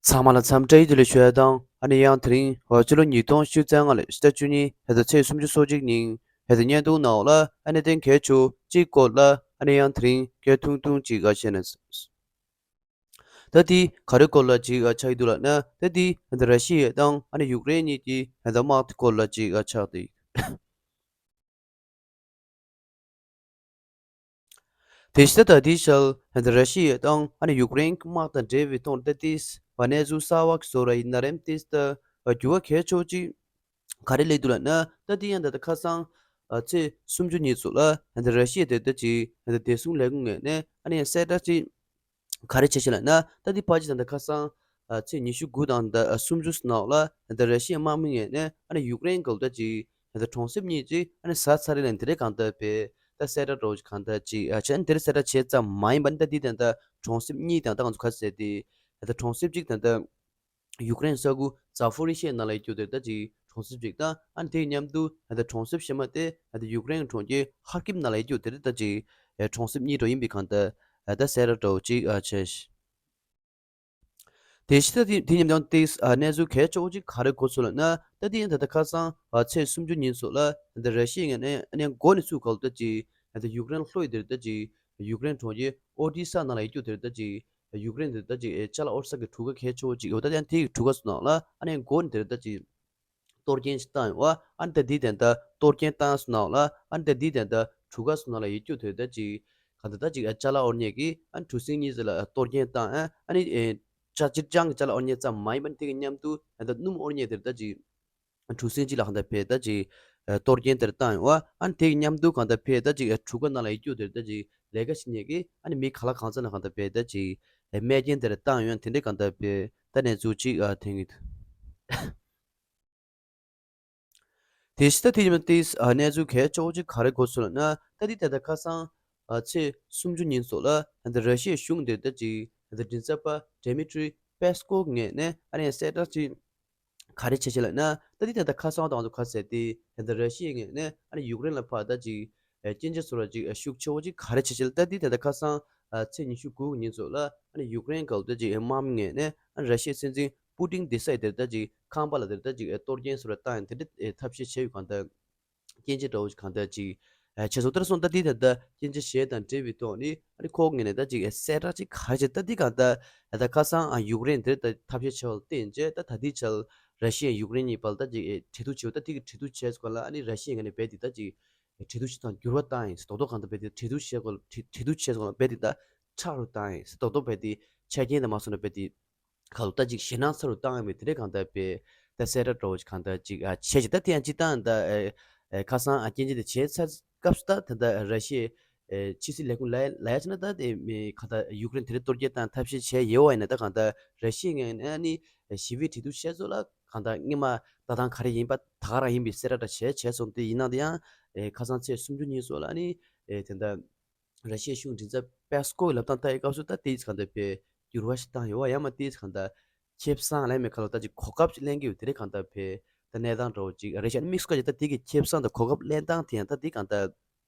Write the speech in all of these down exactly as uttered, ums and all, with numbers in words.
ཚང་མ་ལ་འཚམས་འདྲི་བཀྲ་ཤིས་བདེ་ལེགས་ཞུ་ཡ་དང་། ཨ་ནི་ཡང་དེ་རིང་འོ་ཕྱི་ལོ་ཉིས་སྟོང་བཅུ་རྩ་ལྔ་ལོའི་ཕྱི་ཟླ་བཅུ་གཉིས་ཕྱི་ཟླ་ཚེས་སུམ་ཅུ་སོ་གཅིག་ཉིན་ཕྱི་ཟླ་བརྙན་ཐུང་ནང་ལ་ཨ་ནི་གཏན་འཁེལ་ཆོག་གཅིག་སྐོར་ལ་ཨ་ནི་ཡང་དེ་རིང་སྐད་ཐུང་ཐུང་ཅིག་ཨ་བཤད་ན། ད་དེ་ག་རེ་སྐོར་ལ་ཅིག་ཨ་ཆགས་ཀྱི་འདུག་ལབ་ན། ད་དེ་ཨ་ནི་ར་ཤི་ཡ་དང་ཨ་ནི་ཡུཀ་རེན་གཉིས་ཀྱི་ཨ་ནི་དམག་དེ་སྐོར་ལ་ཅིག་ཨ་ཆགས་འདུག་དེ་ཕྱི་ཟླ་ད་ལྟའི་ཆར་ཨ་ནི་ར་ཤི་ཡ་དང་ཨ་ནི་ཡུཀ་རེན་དམག་དང་འབྲེལ་བའི་ཐོག་ད་དེ་གནས་ཚུལ་གསར་བ་བཟོ་ར་ཡིན་ན་རེམ། དེ་ད་འགྱུར་བ་གལ་ཆེ་བ་ཅིག་ག་རེ་སླེབས་འདུག་ལབ་ན། ད་དེ་ཡང་ད་ལྟ་ཁ་སང་ཨ་ཚེས་སུམ་ཅུ་ཉིན་ཚོ་ལ་ཨ་ནི་ར་ཤི་ཡ་དེ་ད་ཅིག་ཨ་ནི་བདེ་སྲུང་ལས་ཁུངས་ངོས་ནས་ཨ་ནི་ཡང་གསལ་བསྒྲགས་ཅིག་ག་རེ་བྱས་ཤག་ལབ་ན། ད་འདི་ཕལ་ཆེར་ད་ལྟ་ཁ་སང་ཨ་ཚེས་ཉི་ཤུ་དགུ་དང་ད་ཨ་སུམ་ཅུ་ནང་ལ་ད་ར་ཤི་ཡའི་དམག་མི་ངོས་ནས་ཨ་ནི་ཡུཀ་རེན་གྱི་ད་ཅིག་ད་གྲོང་གསེབ་གཉིས་ཅིག་ཨ་ནི་ཟ་ཚར་རེད་ལབ་དེ་འདྲའི་གང་ལྟར་བྱས་ད་གསལ་བསྒྲགས་འདྲ་བོ་ཅིག་གང་ལྟར་ཅིག་ཨ་བྱས། ཨ་ནི་དེ་འདྲའི་གསལ་བསྒྲགས་བྱས་ཙམ་མ་ཡིན་པ་ནི། ད་འདི་ད་ལྟ་གྲོང་གསེབ་གཉིས་དང་ད་ང་ཚོ་ག་ཟེར་དེ་ད་ལྟ་གྲོང་གསེབ་ཅིག་ད་ལྟ་ཡུཀ་རེན་ས་ཁུལ་ཛ་ཕོ་རི་ཤི་ཡ་ནང་ལ་ཡོད་རྒྱུ་དེ་ད་ཅིག་གྲོང་གསེབ་ཅིག་དང་། ཨ་ནི་དེ་མཉམ་དུ་ད་ལྟ་གྲོང་གསེབ་གཞན་མ་དེ་ད་ལྟ་ཡུཀ་རེན་གྲོང་ཁྱེར་ཧར་ཀིབ་ནང་ལ་ཡོད་རྒྱུ་དེ་ད་ཅིག་ཨེ་གྲོང་གསེབ་གཉིས་འདྲ་ཡིན་པའི་གང་ལྟར་ཨ་ད་གསལ་བསྒྲགས་འདྲ་བོ་ཅིག་ཨ་བྱས། དེ་བཞིན་ད་དེ་དེ་མཉམ་དུ་དེ་ཨ་གནས་ཚུལ་གལ་ཆེ་བོ་ཅིག་ག་རེ་གོ་སོང་ལབ་ན། ད་དེ་ཡང་ད་ལྟ་ཁ་སང་ཨ་ཚེས་སུམ་ཅུ་ཉིན་ཚོ་ལ་ད་ལྟ་ར་ཤི་ཡ་ངོས་ནས་ཨ་ནི་འགོ་ནས་ཚུར་ག་ལ་ད་ཅིག་ཨ་ད་ཡུཀ་རེན་ལྷོ་ཡི་དེར་ད་ཅིག་ཡུཀ་རེན་གྲོང་ཁྱེར་ཨོ་ཌི་ས་ནང་ལ་ཡོད་རྒྱུ་དེར་ད་ཅིག་ཡུཀ་རེན་དེ་ད་ཅིག་ཨེ་ཅ་ལག་དབོར་ས་གི་གྲུ་ཁ་གལ་ཆེ་བོ་ཅིག་ཡོད། ད་ཡང་དེའི་གྲུ་ཁ་སོ་ནང་ལ་ཨ་ནི་འགོ་ནས་དེར་ད་ཅིག་གཏོར་སྐྱོན་ཞིག་བཏང་ཡོད་པ། ཨ་ནི་ད་འདི་དེ་ད་གཏོར་སྐྱོན་བཏང་སོ་ནང་ལ་ཨ་ནི་ད་འདི་དེ་ད་གྲུ་ཁ་སོ་ནང་ལ་ཡོད་རྒྱུ་དེ་ད་ཅིག་གང་ལྟར་ད་ཅིག་ཨ་ཅ་ལག་དབོར་མཁན་གྱི་ཨ་ནི་གྲུ་གཟིངས་གཉིས་ཟེར་ལ་གཏོར་སྐྱོན་བཏང་། ཨ་ཨ་ནི་ཨེ་ཅ་སྤྱིར་བཏང་གི་ཅ་ལག་དབོར་མཁན་ཙམ་མ་ཡིན་པ་ནི་དེ་གི་མཉམ་དུ་ཨ་ད་སྣུམ་དབོར་མཁན་དེར་ད་ཅིག་གྲུ་གཟིངས་གཅིག་ལ་གང་ལྟར་བྱས་ད་ཅིག་ཨ་གཏོར་སྐྱོན་དེར་བཏང་ཡོད་པ། ཨ་ནི་དེ་གི་མཉམ་དུ་གང་ལྟར་བྱས་ད་ཅིག་ཨ་གྲུ་ཁ་ནང་ལ་ཡོད་རྒྱུ་དེར་ད་ཅིག་ལས་ཀ་བྱེད་མཁན་གྱི་ཨ་ནི་མི་ག་ལ་གང་འཚམ་ལ་གང་ལྟར་བྱས་ད་ཅིག་ཨ་རྨས་སྐྱོན་དེར་བཏང་ཡོད། དེ་འདྲའི་གང་ལྟར་བྱས་ད་གནས་ཚུལ་ཅིག་ཨ་ཐོན་གྱི་འདུག་དེ་བཞིན་ད་དེ་ཡིན་ན་དེ་ཨ་གནས་ཚུལ་གལ་ཆེ་བོ་ཅིག་ག་རེ་གོ་སོང་ལབ་ན། ད་དེ་ད་ལྟ་ཁ་སང་ཨ་ཚེས་སུམ་ཅུ་ཉིན་ཚོ་ལ་ད་ལྟ་ར་ཤི་ཡའི་གཞུང་དེར་ད་ཅིག་ད་ལྟ་མགྲིན་ཚབ་པ་ཌི་མི་ཊི་རི་པེ་སི་ཀོབ་ངོས་ནས་ཨ་ནི་གསལ་བསྒྲགས་ཅིག་ག་རེ་བྱས་བྱས་ལབ་ན། ད་དེ་ད་ལྟ་ཁ་སང་དང་ཚོ་ག་ཟེར་དེ་ད་ལྟ་ར་ཤི་ཡའི་ངོས་ནས་ཨ་ནི་ཡུཀ་རེན་ལ་ཕར་ད་ཅིག་ཨ་སྐྱོན་བརྗོད་བཟོ་འདྲ་ཅིག་ཨ་ཤུགས་ཆེ་བོ་ཅིག་ག་རེ་བྱས་བྱས་ལབ། ད་དེ་ད་ལྟ་ཁ་སང་ཨ་ཚེས་ཉི་ཤུ་དགུ་ཉིན་ཚོ་ལ་ཨ་ནི་ཡུཀ་རེན་གྱི་ད་ཅིག་ཨ་དམག་མི་ངོས་ནས་ཨ་ནི་ར་ཤི་ཡའི་སྲིད་འཛིན་པུ་ཏིན་སྡོད་ས་ཡི་དེར་ད་ཅིག་ཁང་པ་ལ་དེར་ད་ཅིག་ཨ་གཏོར་སྐྱོན་བཟོ་འདྲ་བཏང་ཡང་དེ་འདྲ་ཨ་ཐབས་ཤེས་བྱས་ཡོད། གང་ལྟར་སྐྱོན་བརྗོད་འདྲ་བོ་ཞིག་གང་ལྟར་ཅིག་ཨ་བྱས་སོང་། དེར་སོང་ད་དེ་ད་ལྟ་སྐྱོན་བརྗོད་བྱས་དང་འབྲེལ་བའི་ཐོག་ནས་ཨ་ནི་ཁོ་ངོས་ནས་ད་ཅིག་ཨ་གསལ་བསྒྲགས་ཅིག་ག་རེ་བྱས། ད་དེ་གང་ལྟར་ཨ་ད་ཁ་སང་ཨ་ཡུཀ་རེན་དེར་ད་ཐབས་ཤེས་བྱས་པ་ལ་བརྟེན་བྱས་ད་ད་དེ་ཆར་ར་ཤི་ཡ་ཡུཀ་རེན་གཉིས་བར་ལ་ད་ཅིག་ཨ་འབྲེལ་གཏུག་བྱས་པ། ད་དེ་གི་འབྲེལ་གཏུག་བྱས་སྐོར་ལ་ཨ་ནི་ར་ཤི་ཡ་ངོས་ནས་རྦད་དེ་ད་ཅིག་འབྲེལ་གཏུག་བྱེད་སྟངས་འགྱུར་བ་བཏང་ཡིན་ཟེར། རྡོག་རྡོག་གང་ལྟར་རྦད་དེ་འབྲེལ་གཏུག་བྱས་སྐོར་ལ་འབྲེལ་འབྲེལ་གཏུག་བྱས་སྐོར་ལ་རྦད་དེ་ད་ཁྲག་རུ་བཏང་ཡིན་ཟེར། རྡོག་རྡོག་རྦད་དེ་ཆ་རྐྱེན་དང་མ་སོང་ན་རྦད་དེ་ག་ལ་ད་ཅིག་ཞེད་སྣང་ཚ་རུ་བཏང་ཡོད་མེད་དེ་འདྲའི་གང་ལྟར་བྱས་ད་གསལ་བསྒྲགས་འདྲ་བོ་ཅིག་གང་ལྟར་ཅིག་ཨ་བྱས་ཅིག་ད་དེ་ཡང་སྤྱིར་བཏང་ད་ཨེ་ཨེ་ཁ་སང་ཨ་སྐྱོན་བརྗོད་དེ་བྱས་ཚར་སྐབས་སུ་ད་ད་ལྟ་ར་ཤི་ཡའི་ཨེ་ཕྱི་སྲིད་ལས་ཁུངས་ལ་ལ་ཡ་བྱས་ན་ད་དེ་མི་གང་ལྟར་ཡུཀ་རེན་དེ་འདྲའི་གཏོར་རྒོལ་བཏང་ཐབས་ཤེས་བྱས་ཡོད་པ་ཡིན་ན། ད་གང་ལྟར་ར་ཤི་ཡའི་ངོས་ནས་ཨ་ནི་ཞི་བའི་འབྲེལ་གཏུག་བྱས་ཚོ་ལ་གང་ལྟར་སྔོན་མ་ལྟ་སྟངས་ག་རེ་ཡིན་པ་ད་ག་རང་ཡིན་པའི་གསལ་བསྒྲགས་འདྲ་བྱས་བྱས་སོང་། དེ་ཡིན་ན་དེ་ཡང་ཨེ་ཁ་སང་ཚེས་སུམ་ཅུ་ཉིན་སོགས་ལ་ཨ་ནི་ཨེ་དེ་འདྲ་ར་ཤི་ཡའི་གཞུང་མགྲིན་ཚབ་པེ་སི་ཀོབ་ཀྱི་ལབ་སྟངས་ལྟ་ཡི་སྐབས་སུ་ད་དེ་གང་ལྟར་བྱས་འགྱུར་བ་ཞིག་བཏང་ཡོད་པ། ཡང་མ་དེ་གང་ལྟར་ཁེ་བཟང་ལ་མེད་ཁ་ལོ་ད་ཅིག་གོ་སྐབས་ཅིག་ལེན་གྱི་ཡོད། དེ་རེད་གང་ལྟར་བྱས་ད་གནས་སྟངས་འདྲ་བོ་ཅིག་རེད་ཤག་ཨ་ནི་དམིགས་སུ་བཀར་ཅིག་ད་དེ་གི་ཁེ་བཟང་དང་གོ་སྐབས་ལེན་སྟངས་དེ་ཡང་ད་དེ་གང་ལྟར་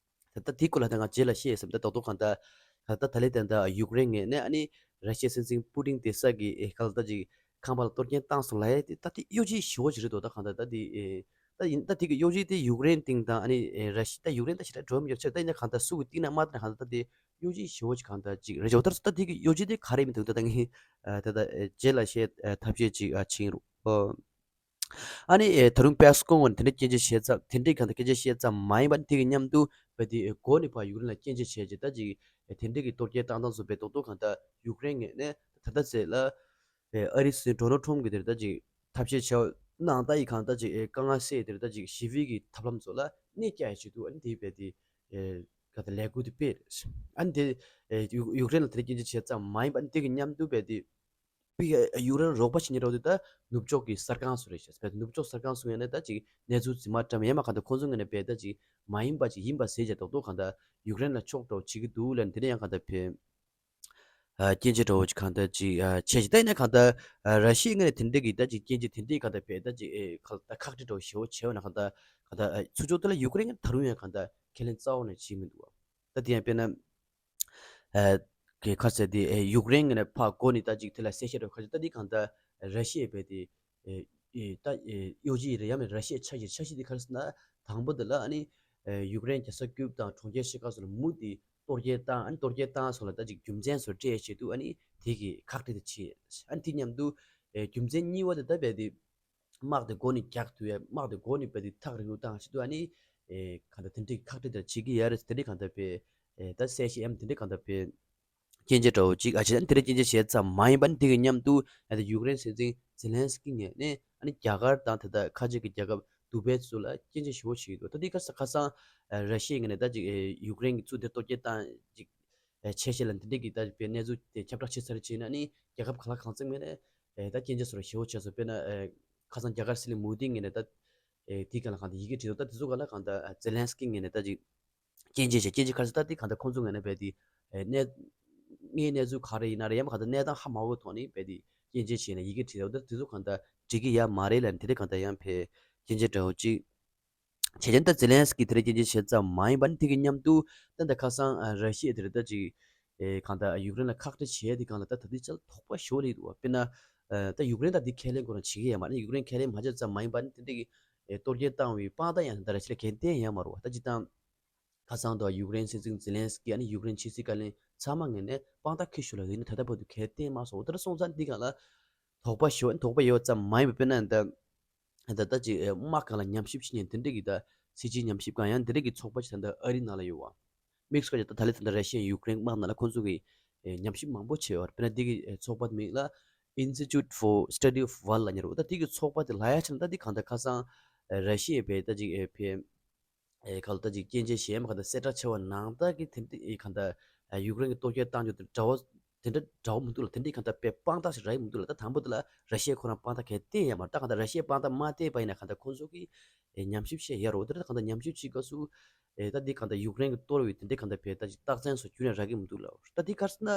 ད་ད་དེ་སྐོར་ལ་ད་ང་རྗེས་ལ་བཤད་ཟེར། ད་རྡོག་རྡོག་གང་ལྟར་ད་ད་ད་ལས་ད་ད་ཡུཀ་རེན་ངོས་ནས་ཨ་ནི་ར་ཤི་ཡའི་སྲིད་འཛིན་པུ་ཏིན་སྡོད་ས་གི་ཨེ་གང་ལ་ད་ཅིག་ཁང་པ་ལ་གཏོར་སྐྱོན་བཏང་སོང་ལབ་ཡས་དེ་ད་དེ་གཡོ་ཇུས་ཞེ་པོ་ཅིག་རེད་འདུག་ད་གང་ལྟར་ད་དེ་ཨེ་ད་ཡིན་ད་དེ་གི་གཡོ་ཇུས་དེ་ཡུཀ་རེན་སྟེང་དང་ཨ་ནི་ཨེ་ར་ཤི་ད་ཡུཀ་རེན་ད་ཞེ་དྲག་འགྲོ་མི་ཡོད་ཚོད་ད་ཡིན་ན་གང་ལྟར་སུ་གི་སྟེང་ན་མ་ད་གང་ལྟར་ད་དེ་གཡོ་ཇུས་ཞེ་པོ་ཅིག་གང་ལྟར་ཅིག་རེད་ཤག་ད་ད་དེ་གི་གཡོ་ཇུས་དེ་ག་རེ་མི་འདུག་ད་ད་ངས་ཨ་ད་ད་ཨེ་རྗེས་ལ་བཤད་ཨ་ཐབས་ཤེས་ཅིག་ཨ་ཕྱིན་རུ་ཨོ། ཨ་ནི་ཨེ་ད་རུང་པེ་སི་ཀོབ་ངོས་ནས་དེ་འདྲའི་སྐྱོན་བརྗོད་བྱས་ཙམ་དེ་འདྲའི་གང་ལྟར་སྐྱོན་བརྗོད་བྱས་ཙམ་མ་ཡིན་པ་དེ་གི་མཉམ་དུ་བས་དེ་ཨེ་འགོ་ནས་ཕར་ཡུཀ་རེན་ལ་སྐྱོན་བརྗོད་བྱས་ཅིག་ད་ཅིག་ཨེ་དེ་འདྲའི་གི་གཏོར་རྒོལ་བཏང་སྟངས་སུ་བས་རྡོག་རྡོག་གང་ལྟར་ཡུཀ་རེན་ངོས་ནས་ད་ལྟ་ཚེ་ལ་ཨེ་ཨ་རིའི་སྲིད་འཛིན་ཌོ་ནལ་ཊམ་གྱིས་དེར་ད་ཅིག་ཐབས་ཤེས་བྱས་གནང་ད་ཡི་གང་ལྟར་ཅིག་ཨེ་དཀའ་ངལ་སེལ་དེར་ད་ཅིག་ཞི་བའི་གི་ཐབས་ལམ་ཚོ་ལ་གནོད་སྐྱེལ་ཡ་ཆེད་དུ་ཨ་ནི་དེ་བས་དེ་ཨེ་ག་ད་ལས་འགུལ་དེ་སྤེལ་རེད། ཨ་ནི་དེ་ཨེ་ཡུཀ་ཡུཀ་རེན་ལ་དེ་འདྲ་སྐྱོན་བརྗོད་བྱས་ཙམ་མ་ཡིན་པ་ཨ་ནི་དེ་གི་མཉམ་དུ་བས་དེ་པི་ཡུཀ་རེན་རོགས་པ་བྱེད་མཁན་འདྲ་བོ་དེ་ད་ནུབ་ཕྱོགས་ཀྱི་གསར་ཁང་ཚོ་རེད་ཤག་བས་ནུབ་ཕྱོགས་གསར་ཁང་ཚོ་ངོས་ནས་ད་ཅིག་གནས་ཚུལ་རྫུན་མ་བཀྲམ་ཡས་མ་གང་ལྟར་ཁོང་ཚོ་ངོས་ནས་བས་ད་ཅིག་མ་ཡིན་པ་ཅིག་ཡིན་པ་ཟེར་བྱས་རྡོག་རྡོག་གང་ལྟར་ཡུཀ་རེན་ལ་ཕྱོགས་འདྲ་བོ་བྱེད་ཀྱི་འདུག་ལབ་ནས་དེ་འདྲ་ཡང་གང་ལྟར་བས་ཨ་སྐྱོན་བརྗོད་འདྲ་བོ་ཅིག་གང་ལྟར་ཅིག་ཨ་བྱས་ཅིག་ད་ཡིན་ན་གང་ལྟར་ཨ་ར་ཤི་ཡའི་ངོས་ནས་དེ་འདྲ་གི་ད་ཅིག་སྐྱོན་བརྗོད་དེ་འདྲ་གང་ལྟར་བས་ད་ཅིག་ཨེ་གང་ལྟར་ཁག་དཀྲི་འདྲ་བོ་ཞེ་པོ་བྱས་པ་ན་གང་ལྟར་གང་ལྟར་ཨ་ཚུར་ཕྱོགས་དེ་ལ་ཡུཀ་རེན་ད་རུང་ཡང་གང་ལྟར་ཁས་ལེན་རྩ་བ་ནས་བྱས་མི་འདུག་བ། ད་དེ་ཡང་དཔེར་ན། ཨ་གི་ཁ་ཟེར་དེ་ཨེ་ཡུཀ་རེན་ངོས་ནས་ཕར་འགོ་ནས་ད་ཅིག་དེ་ལ་གསལ་བཤད་རོགས་ཁ་ཅིག་ད་འདི་གང་ལྟར་ ར་ཤི་ཡའི་བས་དེ་ཨེ་ཨེ་ད་ཨེ་གཡོ་ཇི་ཡིན་རེད། ཡང་མིན་ར་ཤི་ཡའི་འཆར་གཞི། འཆར་གཞི་དེ་ག་རེ་ཟེར་ན། དང་པོ་དེ་ལ་ཨ་ནི་ཨེ་ཡུཀ་རེན་གྱི་ས་ཁུལ་དང་གྲོང་ཁྱེར་ཕྱེད་ཀ་སོགས་ལ་མུ་མཐུད་གཏོར་སྐྱོན་བཏང་། ཨ་ནི་གཏོར་སྐྱོན་བཏང་སོགས་ལ་ད་ཅིག་རྒྱུ་མཚན་སོགས་སྤྲད་ཆེད་དུ་ཨ་ནི་དེ་གི་ཁག་དཀྲི་དེ་བྱས། ཨ་ནི་དེ་མཉམ་དུ་ཨེ་རྒྱུ་མཚན་གཉིས་པ་དེ་ད་བས་དེ་དམག་དེ་འགོ་ནས་རྒྱག་ཐུབ་ཡ། དམག་དེ་འགོ་ནས་བས་དེ་ཐག་རིང་རུ་བཏང་ཆེད་དུ་ཨ་ནི་ཨེ་གང་ལྟར་དེ་འདྲའི་ཁག་དཀྲི་དེ་བྱེད་ཀྱི་ཡོད་རེད། དེ་འདྲའི་གང་ལྟར་བས་ཨེ་ད་གསལ་བཤད་ཡང་དེ་འདྲའི་གང་ལྟར་བས་སྐྱོན་བརྗོད་འདྲ་བོ་ཅིག་ཨ་ཅེ་ཨ་ནི་དེ་འདྲའི་སྐྱོན་བརྗོད་བྱས་ཙམ་མ་ཡིན་པ། ཨ་ནི་དེ་གི་མཉམ་དུ་ཨ་ད་ཡུཀ་རེན་སྲིད་འཛིན་ཛེ་ལན་སི་ཀི་ངོས་ནས་ཨ་ནི་རྒྱ་གར་དང་དེ་དག་ཁ་ཆེ་གི་རྒྱལ་ཁབ་དུ་བྷེ་ཚོ་ལ་སྐྱོན་བརྗོད་ཞེ་པོ་བྱེད་ཀྱི་འདུག་ད་འདི་ཁ་སང་ཁ་སང་ཨ་ར་ཤི་ཡའི་ངོས་ནས་ད་ཅིག་ཨེ་ཡུཀ་རེན་གྱི་མཚོ་དེར་གཏོར་སྐྱོན་བཏང་ཅིག་ཨེ་ཆེ་ཤེས་ལ་འདི་འདྲའི་གི་ད་དཔེ་གནས་ཚུལ་དེ་ཁྱབ་བསྒྲགས་བྱེད་ཚར་རྗེས་ནས་ནི་རྒྱལ་ཁབ་གང་ལ་གང་འཚམ་ངོས་ནས་ཨེ་ད་སྐྱོན་བརྗོད་སོགས་ཞེ་པོ་བྱས་སོང་། དཔེར་ན་ཨེ་ཁ་སང་རྒྱ་གར་སྲིད་བློན་མོ་དི་ངོས་ནས་ད་ཨེ་དེའི་སྒང་ལ་གང་ལྟར་ཡི་གེ་བྲིས་འདུག་ད་དེ་ཚོ་སྒང་ལ་གང་ལྟར་ཨེ་ཛེ་ལན་སི་ཀི་ངོས་ནས་ད་ཅིག་སྐྱོན་བརྗོད་བྱས། སྐྱོན་བརྗོད་ག་རེ་ཟེར་ད་དེ་གང་ལྟར་ཁོང་ཚོ་ངོས་ནས་བས་དེ་ཨེ་གནས་དངོས་གནས་ཚུལ་ག་རེ་ཡིན་ན་རེད། ཡང་མ་གང་ལྟར་གནས་སྟངས་ཧ་མ་གོ་ཐོག་ནས་བས་དེ་སྐྱོན་བརྗོད་བྱས་ནས་ཡི་གེ་བྲིས་འདུག་ད་དེ་ཚོ་གང་ལྟར་འགྲིག་གི་ཡོད་མ་རེད་ལབ་ནས་དེ་འདྲའི་གང་ལྟར་ཡང་བས་སྐྱོན་བརྗོད་འདྲ་བོ་ཅིག་བྱས་ཙང་ད་ཛེ་ལན་སི་ཀི་དེ་འདྲ་སྐྱོན་བརྗོད་བྱས་ཙམ་མ་ཡིན་པ། ཨ་ནི་དེ་གི་མཉམ་དུ་ད་ལྟ་ཁ་སང་ཨ་ར་ཤི་ཡ་དེ་རེད་ད་ཅིག་ཨེ་གང་ལྟར་ཡུཀ་རེན་ལ་ཁག་དཀྲི་བྱས་དེ་སྒང་ལ་ད་ད་ལྟའི་ཆར་དོགས་པ་ཞེ་པོ་སླེབས་འདུག་དཔེར་ན་ཨ་ད་ཡུཀ་རེན་ད་འདི་ཁས་ལེན་ཁོ་རང་བྱེད་ཀྱི་ཡོད་མ་རེད། ཡུཀ་རེན་ཁས་ལེན་མ་བྱས་ཙམ་མ་ཡིན་པ། ཨ་ནི་དེ་འདྲ་གི་ཨེ་གཏོར་སྐྱོན་བཏང་བའི་དཔང་རྟགས་ཡང་ད་ར་ཤི་ཡ་ལ་གང་ཡང་བསྟན་ཡོད་མ་རེད་པ། ད་སྤྱིར་བཏང་ཁ་སང་དུ་ཡུཀ་རེན་སྲིད་འཛིན་ཛེ་ལན་སི་ཀི་ཨ་ནི་ཡུཀ་རེན་ཕྱི་སྲིད་བཀའ་བློན་ཚང་མ་ངོས་ནས་དཔང་རྟགས་ཁྱེར་ཤོག་ལབ་ཡིན་ན་ད་ལྟ་བར་དུ་གང་ཡང་བསྟན་མ་སོང་། འོ་དེ་འདྲ་སོང་ཙང་འདི་སྒང་ལ་དོགས་པ་ཞེ་པོ། དོགས་པ་ཡོད་ཙམ་མ་ཡིན་པ། དཔེར་ན་ད་ད་ལྟ་ཅིག་ཨེ་དམག་སྒང་ལ་ཉམས་ཞིབ་བྱེད་མཁན་དེ་འདྲ་གི་ད་སྲིད་སྤྱིའི་ཉམས་ཞིབ་ཁང་ཡང་དེ་འདྲ་གི་ཚོགས་པ་ཅིག་ད་ལྟ་ཨ་རིའི་ནང་ལ་ཡོད་པ། དམིགས་སུ་བཀར་ད་ད་ལན་ད་ལྟ་ར་ཤི་ཡ་ཡུཀ་རེན་དམག་ནང་ལ་ཁོང་ཚོ་གི་ཨེ་ཉམས་ཞིབ་མང་པོ་བྱས་ཡོད་པ། དཔེར་ན་འདི་གི་ཨེ་ཚོགས་པ་མིང་ལ་Institute for Study of War ལབ་ཡོད་རེད་པ། ད་འདི་གི་ཚོགས་པ་དེ་ལབ་ཡ་ཆ་ན་ད་འདི་གང་ལྟར་ཁ་སང་ཨེ་ར་ཤི་ཡའི་བས་ད་ཅིག་ཨེ་བས་ཨེ་ག་ལ་ད་ཅིག་སྐྱོན་བརྗོད་བྱས་མ་གང་ལྟར་གསལ་བསྒྲགས་བྱས་པ་ནང་ལྟར་གི་དེ་འདྲ་ཨེ་གང་ལྟར་ཨེ་ཡུཀ་རེན་གྱི་གཏོར་སྐྱོན་བཏང་རྒྱུ་དེ་འདྲ་བོ་དེ་འདྲ་འདྲ་བོ་མི་འདུག་ལ། དེ་འདྲའི་གང་ལྟར་དཔེ་དཔང་རྟགས་ཤིག་རག་གི་མི་འདུག་ལ། ད་དང་པོ་དེ་ལ་ར་ཤི་ཡས་ཁོ་རང་དཔང་རྟགས་གང་ཡང་བསྟན་ཡོད་མ་རེད། ད་གང་ལྟར་ར་ཤི་ཡས་དཔང་རྟགས་མ་བསྟན་པ་ཡིན་ན་གང་ལྟར་ཁོང་ཚོ་གིས་ཨེ་ཉམས་ཞིབ་བྱས་ཡོད་རེད། འོ་དེ་འདྲ་གང་ལྟར་ཉམས་ཞིབ་བྱེད་སྐབས་སུ་ཨེ་ད་འདི་གང་ལྟར་ཡུཀ་རེན་གྱི་གཏོར་བའི་དེ་འདྲའི་གང་ལྟར་དཔེ་ད་ཅིག་རྟགས་མཚན་སོགས་ཁྱོན་ནས་རག་གི་མི་འདུག་ལ། ད་འདི་ག་རེ་ཟེར་ན་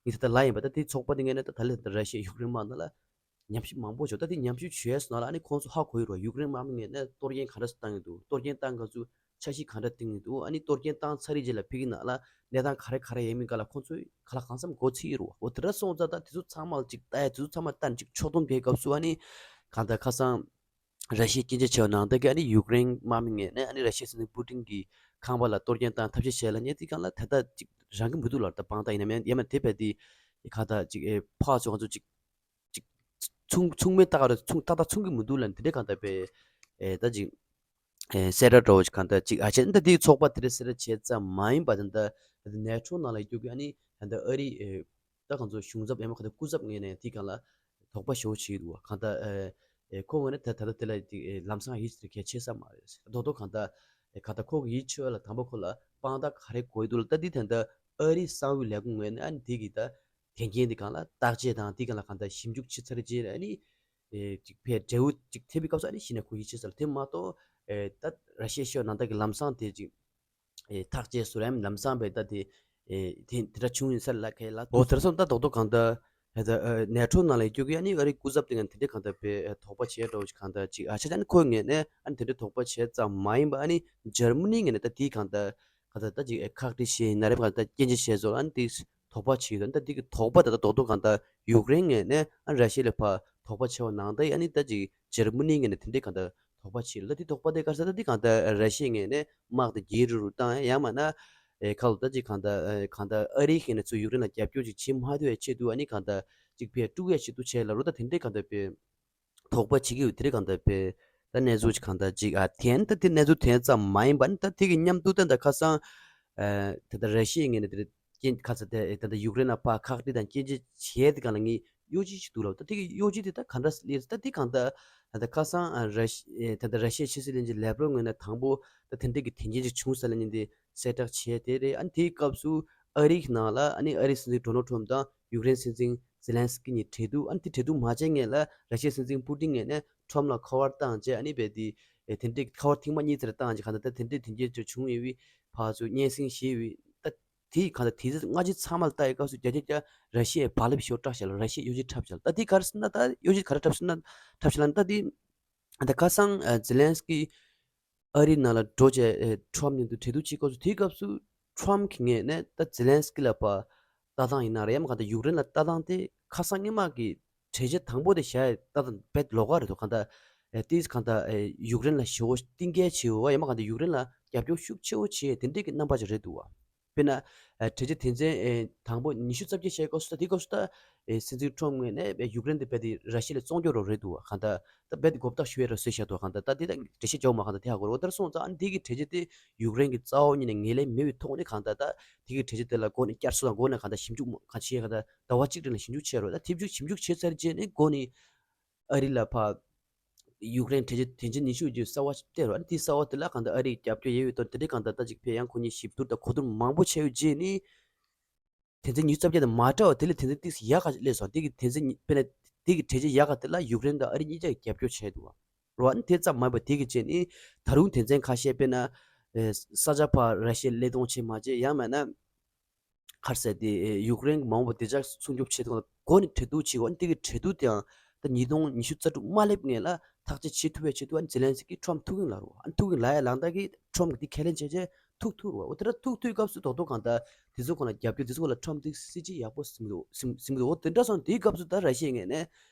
ངས་ད་ལྟ་ལབ་ཡིན་པ། ད་འདི་ཚོགས་པ་འདི་ངོས་ནས་ད་ད་ལན་ད་ར་ཤི་ཡ་ཡུཀ་རེན་དམག་ནང་ལ་ཉམས་ཞིབ་མང་པོ་བྱུང་། ད་དེ་ཉམས་ཞིབ་བྱས་སོང་ན་ལ་ཨ་ནི་ཁོང་ཚོ་ཧ་གོ་ཡི་རོ། ཡུཀ་རེན་དམག་མི་ངོས་ནས་གཏོར་སྐྱོན་ག་འདྲ་བཏང་གི་འདུག་གཏོར་སྐྱོན་བཏང་སྐབས་སུ་འཆར་གཞི་ག་འདྲ་བཏིང་གི་འདུག་ཨ་ནི་གཏོར་སྐྱོན་བཏང་ཚར་རེད་རྗེས་ལ་ཕ་གི་ནང་ལ་གནས་སྟངས་ག་རེ་ག་རེ་ཡོད་མེད་སྒང་ལ་ཁོང་ཚོས་ག་ལ་གང་འཚམ་མགོ་ཚོད་ཡི་རོ། འོ་དེ་འདྲ་སོང་ཙང་ད་དེ་ཚོ་ཚང་མ་ལ་ཅིག་ལྟ་ཡ། དེ་ཚོ་ཚང་མ་ལྟ་ནས་ཅིག་ཕྱོགས་བསྡོམས་བྱེད་སྐབས་སུ་ཨ་ནི་གང་ལྟར་ཁ་སང་ར་ཤི་ཡས་སྐྱོན་བརྗོད་བྱས་པ་ནང་ལྟར་གྱི་ཨ་ནི་ཡུཀ་རེན་དམག་མི་ངོས་ནས་ཨ་ནི་ར་ཤི་ཡའི་སྲིད་འཛིན་པུ་ཏིན་གྱི་ཁང་པ་ལ་གཏོར་སྐྱོན་བཏང་ཐབས་ཤེས་བྱས་ལབ་མཁན་དེ་སྒང་ལ་ད་ལྟ་ཅིག་རག་གི་མི་འདུག་ལ། ད་དཔང་རྟགས་ཡིན་ནམ་ཡང་ཡང་མིན་དེ་བས་དེ་གང་ལྟར་ཅིག་ཨེ་ཕར་ཚུར་ང་ཚོ་ཅིག་ཅིག་མཚུངས་མཚུངས་མེད་ཏག་རེད། མཚུངས་ཏག་ཏག་མཚུངས་ཀྱི་མི་འདུག་ལབ་ནས་དེ་འདྲའི་གང་ལྟར་བས་ཨེ་ད་ཅིག་ཨེ་གསལ་བསྒྲགས་འདྲ་བོ་ཅིག་གང་ལྟར་ཅིག་ཨ་ཆེ་ད་དེའི་ཚོགས་པ་དེ་འདྲ་གསལ་བསྒྲགས་བྱས་ཙམ་མ་ཡིན་པ། ད་ལྟ་ནེ་ཊོ་ནང་ལ་ཡོད་རྒྱུ་གི་ཨ་ནི་ད་ལྟ་ཨ་རི་ཨེ་ད་ང་ཚོ་གཞུང་ཚབ་ཡང་མིན་གང་ལྟར་སྐུ་ཚབ་ངོས་ནས་དེའི་སྒང་ལ་དོགས་པ་ཞེ་པོ་བྱེད་ཀྱི་འདུག་བ། གང་ལྟར་ཨེ་ཨེ་ཁོ་ངོས་ནས་ད་ད་ལྟ་དེ་ལ་དེ་ཨེ་ལམ་སང་ཡིད་ཆེས་གལ་ཆེ་ས་མ་རེད། རྡོག་རྡོག་གང་ལྟར་ཨེ་གང་ལྟར་ཁོ་གི་ཡིད་ཆེས་ལ་དང་པོ་ཁོ་ལ་དཔང་རྟགས་ག་རེ་དགོས་འདུག་ལ། ད་འདི་ད་ལྟ་ཨ་རིའི་གསང་བའི་ལས་ཁུངས་ངོས་ནས་ཨ་ནི་དེ་གི་ད་དོན་རྐྱེན་དེ་སྒང་ལ་བརྟག་དཔྱད་དང་དེ་སྒང་ལ་གང་ལྟར་ཞིབ་འཇུག་བྱེད་ཚར་རྗེས་ཨ་ནི་ཨེ་ཅིག་ཕར་འབྲས་བུ་ཅིག་ཐེབས་པའི་སྐབས་སུ་ཨ་ནི་གཞི་ནས་ཁོ་ཡིད་ཆེས་ས་ལ། དེ་མ་གཏོགས་ཨེ་ད་ར་ཤི་ཡ་ཤོར་ནང་ལྟར་གྱི་ལམ་སང་དེ་ཅིག་ཨེ་ཐག་བཅད་སོང་རེད། ལམ་སང་བས་ད་དེ་ཨེ་དེ་དེ་འདྲ་བྱུང་ཡིན་ས་ལ་ཁེལ་ལ། འོ་དེར་སོང་ད་རྡོག་རྡོག་གང་ལྟར་ཨེ་ད་ཨེ་ནེ་ཊོ་ནང་ལ་ཡོད་རྒྱུ་གི་ཨ་ནི་ཨ་རིའི་སྐུ་ཚབ་དེ་ངས་དེ་འདྲའི་གང་ལྟར་བས་ཨེ་དོགས་པ་བྱས་འགྲོ་ཅིག་གང་ལྟར་ཅིག་ཨ་ཆ་ཆ་ནི་ཁོའི་ངོས་ནས་ཨ་ནི་དེ་འདྲའི་དོགས་པ་བྱས་ཙམ་མ་ཡིན་པ། ཨ་ནི་འཇར་མ་ནིའི་ངོས་ནས་ད་དེའི་གང་ལྟར་གང་ལྟར་ད་ཅིག་ཨེ་ཁག་དཀྲི་བྱས་ཡིན་ན་རེད། གང་ལྟར་སྐྱོན་བརྗོད་བྱས་སོང་། ཨ་ནི་དེ་དོགས་པ་བྱས་ཡོད། ད་འདི་གི་དོགས་པ་དེ་ད་རྡོག་རྡོག་གང་ལྟར་ཡུཀ་རེན་ངོས་ནས་ཨ་ར་ཤི་ཡ་ལ་ཕར་དོགས་པ་བྱས་པ་ནང་ལྟར་ཨ་ནི་ད་ཅིག་འཇར་མ་ནིའི་ངོས་ནས་དེ་འདྲའི་གང་ལྟར་དོགས་པ་བྱས་ཡོད། ད་འདི་དོགས་པ་དེ་ག་རེ་ཟེར་ད་འདི་གང་ལྟར་ར་ཤི་ཡའི་ངོས་ནས་དམག་དེ་རྒྱས་རུ་རུ་བཏང་ཡ། ཡང་མིན་ན་ཨེ་ཁ་ལོ་ད་ཅིག་གང་ལྟར་ཨེ་གང་ལྟར་ཨ་རིའི་ངོས་ནས་ཚུར་ཡུཀ་རེན་ལ་རྒྱབ་སྐྱོར་ཅིག་བྱེད་མ་ཐུབ་ཡ་ཆེད་དུ་ཨ་ནི་གང་ལྟར་ཅིག་ཕར་དཀྲུག་ཡ་ཆེད་དུ་བྱས་ལབ་རོ། ད་དེ་འདྲའི་གང་ལྟར་བས་དོགས་པ་བྱེད་ཀྱི་ཡོད། དེ་འདྲའི་གང་ལྟར་བས་ད་གནས་ཚུལ་ཅིག་གང་ལྟར་ཅིག་ཨ་དེ་ད་དེ་གནས་ཚུལ་དེ་ཙམ་མ་ཡིན་པ། ཨ་ནི་ད་དེ་གི་མཉམ་དུ་ད་ད་ཁ་སང་ཨེ་ད་ད་ར་ཤི་ཡའི་ངོས་ནས་དེ་རྐྱེན་ཁ་ཚ་དེ་ད་ལྟ་ཡུཀ་རེན་ལ་ཕར་ཁག་དཀྲི་དང་སྐྱོན་བརྗོད་བྱས་དེ་སྒང་ལ་ངས་གཡོ་ཇི་ཞིག་འདུག་ལབ། ད་དེ་གི་གཡོ་ཇི་དེ་ད་ག་འདྲ་སླེབས་ད་དེ་གང་ལྟར་ད་ལྟ་ཁ་སང་ཨ་ར་ཤི་ཨེ་ད་ལྟ་ར་ཤི་ཡའི་ཕྱི་སྲིད་བློན་ཆེན་ལེབ་རོབ་ངོས་ནས་དང་པོ་ད་དེ་འདྲའི་གི་དོན་རྐྱེན་ཅིག་བྱུང་ས་ལ་ཉིན་དེ་གསལ་བསྒྲགས་བྱས་དེ་རེད། ཨ་ནི་དེའི་སྐབས་སུ་ཨ་རིའི་ནང་ལ་ཨ་ནི་ཨ་རིའི་སྲིད་འཛིན་ཌོ་ནལ་ཊམ་དང་ཡུཀ་རེན་སྲིད་འཛིན་ཛེ་ལན་སི་ཀི་གཉིས་གྲོས་འདུག་ཨ་ནི་དེ་གྲོས་འདུག་མ་བྱས་སྔོན་ལ་ར་ཤི་ཡའི་སྲིད་འཛིན་པུ་ཏིན་ངོས་ནས་ཊམ་ལ་ཁ་པར་བཏང་རྗེས་ཨ་ནི་བས་དེ་ཨེ་དེ་འདྲའི་ཁ་པར་ཐེངས་མ་གཉིས་ཙམ་བཏང་རྗེས་གང་ལྟར་ད་དེ་འདྲའི་དོན་རྐྱེན་ཅིག་བྱུང་ཡོད་པའི་ཕར་ཚུར་སྙན་སེང་ཞུས་པའི་ད། དེ་གང་ལྟར་དེ་ཚོ་སྔ་ཕྱི་ཚང་མ་ལ་ལྟ་ཡི་སྐབས་སུ་རྒྱ་ཆེ་རྒྱ་ར་ཤི་ཡས་བག་ལེབ་ཞོ་བཀྲ་ཤིས་ལ་ར་ཤི་ཡས་གཡོ་ཇི་འཁྲབ་ཤག་ལ། ད་དེ་ག་རེ་ཟེར་ན་ད་གཡོ་ཇི་ག་རེ་འཁྲབ་ཤག་ན་འཁྲབ་ཤག་ལ་ད་དེ་ད་ཁ་སང་ཨ་ཛེ་ལན་སི་ཀི་ཨ་རིའི་ནང་ལ་འགྲོ་བྱས་ཨེ་ཊམ་མཉམ་དུ་གྲོས་བསྡུར་བྱེད་སྐབས་སུ་དེའི་སྐབས་སུ་ཊམ་གི་ངོས་ནས་ད་ཛེ་ལན་སི་ཀི་ལ་ཕར་ལྟ་སྟངས་ཡིན་ན་རེད་ཡང་མ་གང་ལྟར་ཡུཀ་རེན་ལ་ལྟ་སྟངས་དེ་ཁ་སང་སྔོན་མ་གི་ གྲོས་ཆོད་དང་པོ་དེ་བཞག་ཡ་ད་ལྟ་རྦད་ལོགས་ཀ་རེད་འདུག་གང་ལྟར་ཨེ་ཏིས་གང་ལྟར་ཨེ་ཡུཀ་རེན་ལ་ཞེ་པོ་གཏིང་སྐྱེལ་བྱེད་འོ་ཡང་མ་གང་ལྟར་ཡུཀ་རེན་ལ་རྒྱབ་སྐྱོར་ཤུགས་ཆེ་བོ་བྱེད་དེ་འདྲའི་གི་རྣམ་པ་ཅིག་རེད་འདུག་བ། དཔེར་ན་ཨེ་གྲོས་ཆོད་དོན་ཚན་ཨེ་དང་པོ་ཉི་ཤུ་རྩ་བརྒྱད་བཞག་ཡ་སྐབས་སུ་ད་དེ་སྐབས་སུ་ད་ཨེ་སྲིད་འཛིན་ཁྲོམ་ངོས་ནས་ཨེ་ཡུཀ་རེན་དེ་རྦད་དེ་ར་ཤི་ཡ་ལ་བཙོང་རྒྱུ་རོགས་རེད་འདུག་བ། གང་ལྟར་ད་རྦད་དེ་དགོས་རྟགས་ཞུ་ཡ་རོགས་བཟོས་བཞག་འདུག་གང་ལྟར་ད་དེ་ད་འགྲེལ་བཤད་རྒྱག་མ་གང་ལྟར་དེ་ཧ་གོ་རོགས་ལྟར་སོང་ཙང་ཨ་ནི་དེ་གི་གྲོས་ཆོད་དེ་ཡུཀ་རེན་གི་རྩ་བ་ཉིད་ནས་ངེས་ལེགས་མེད་པའི་ཐོག་ནས་གང་ལྟར་ད་དེ་གི་གྲོས་ཆོད་དེ་ལ་སྒོ་ནས་བསྐྱར་གསོ་དང་སྒོ་ནས་གང་ལྟར་ཞིབ་འཇུག་གང་བྱེད་གང་ལྟར་ཟླ་བ་གཅིག་རིང་ལ་ཞིབ་འཇུག་བྱས་རོགས། ད་ཞིབ་འཇུག་ཞིབ་འཇུག་བྱས་ཚར་རྗེས་ནས་སྒོ་ནས་ཨ་རི་ལ་ཕར་ཡུཀ་རེན་གྲོས་ཆོད་དོན་ཚན་ཉི་ཤུ་བརྒྱུད་གསལ་བ་སྤྲད་རོགས། ཨ་ནི་དེ་གསལ་བ་དེ་ལ་གང་ལྟར་ཨ་རིའི་རྒྱབ་སྐྱོར་ཡོད་པའི་དོན་དེ་འདྲའི་གང་ལྟར་ད་ཅིག་ཕེ་ཡང་ཁོ་གཉིས་ཞིབ་བསྡུར་དང་གོ་བསྡུར་མང་པོ་བྱས་ཡོད་རྗེས་ནི། དོན་ཚན་ཉི་ཤུ་རྩ་བརྒྱད་དང་མ་འདྲ་བ་དེ་ལས་དོན་ཚན་ཏིག་ཙམ་ཡག་ག་སླེབས་སོང་། དེ་གི་དོན་ཚན་ཉི་དཔེར་ན་དེ་གི་གྲོས་ཆོད་ཡག་ག་དེ་ལ་ཡུཀ་རེན་དང་ཨ་རི་གཉིས་ཀ་གིས་རྒྱབ་སྐྱོར་བྱས་འདུག་བ། རོ་ཨ་ནི་དེ་ཙམ་མ་ཡིན་པ་དེ་གི་རྗེས་ནི་ད་རུང་དོན་ཚན་ཁ་ཤས་དཔེར་ན་ཨེ་ས་ཆ་ཕར་ར་ཤི་ཡ་སླད་གཏོང་བྱེད་མ་བྱེད་ཡང་མིན་ན་ག་རེ་ཟེར་དེ་ཨེ་ཡུཀ་རེན་གྱི་མ་འོངས་པ་བདེ་འཇགས་སྲུང་སྐྱོབ་ཆེད་དུ་སྒོ་ནས་གྲོས་བསྡུར་བྱེད་དགོས། ཨ་ནི་དེ་གི་གྲོས་བསྡུར་དེའང་ད་ཉིས་སྟོང་ཉི་ཤུ་རྩ་དྲུག་མ་སླེབས་སྔོན་ལ་ཐག་གཅོད་བྱེད་ཐུབ་པའི་ཆེད་དུ་ཨ་ནི་ཛེ་ལན་སི་ཀི་ཁྲོམ་ཐུག་གིན་ལ་རོ། ཨ་ནི་ཐུག་གིན་ལ་ཡ་ལང་ད་གི་ཁྲོམ་གི་དེ་ཁས་ལེན་བྱས་རྗེས་ཐུག་ཐུག་རོ། འོ་དེ་འདྲ་ཐུག་ཐུག་སྐབས་སུ་རྡོག་རྡོག་གང་ལྟར་དེ་ཚོ་ཁོ་ན་རྒྱབ་སྐྱོར་དེ་ཚོ་ཁོ་ལ་ཁྲོམ་དེ་སྲིད་ཇུས་ཡག་པོ་ཟིན་འདུག་ཟིན་ཟིན་གི་འདུག་འོ་དེ་འདྲ་སོང་དེའི་སྐབས་སུ་ད་ར་ཤི་ཡའི་ངོས་ནས་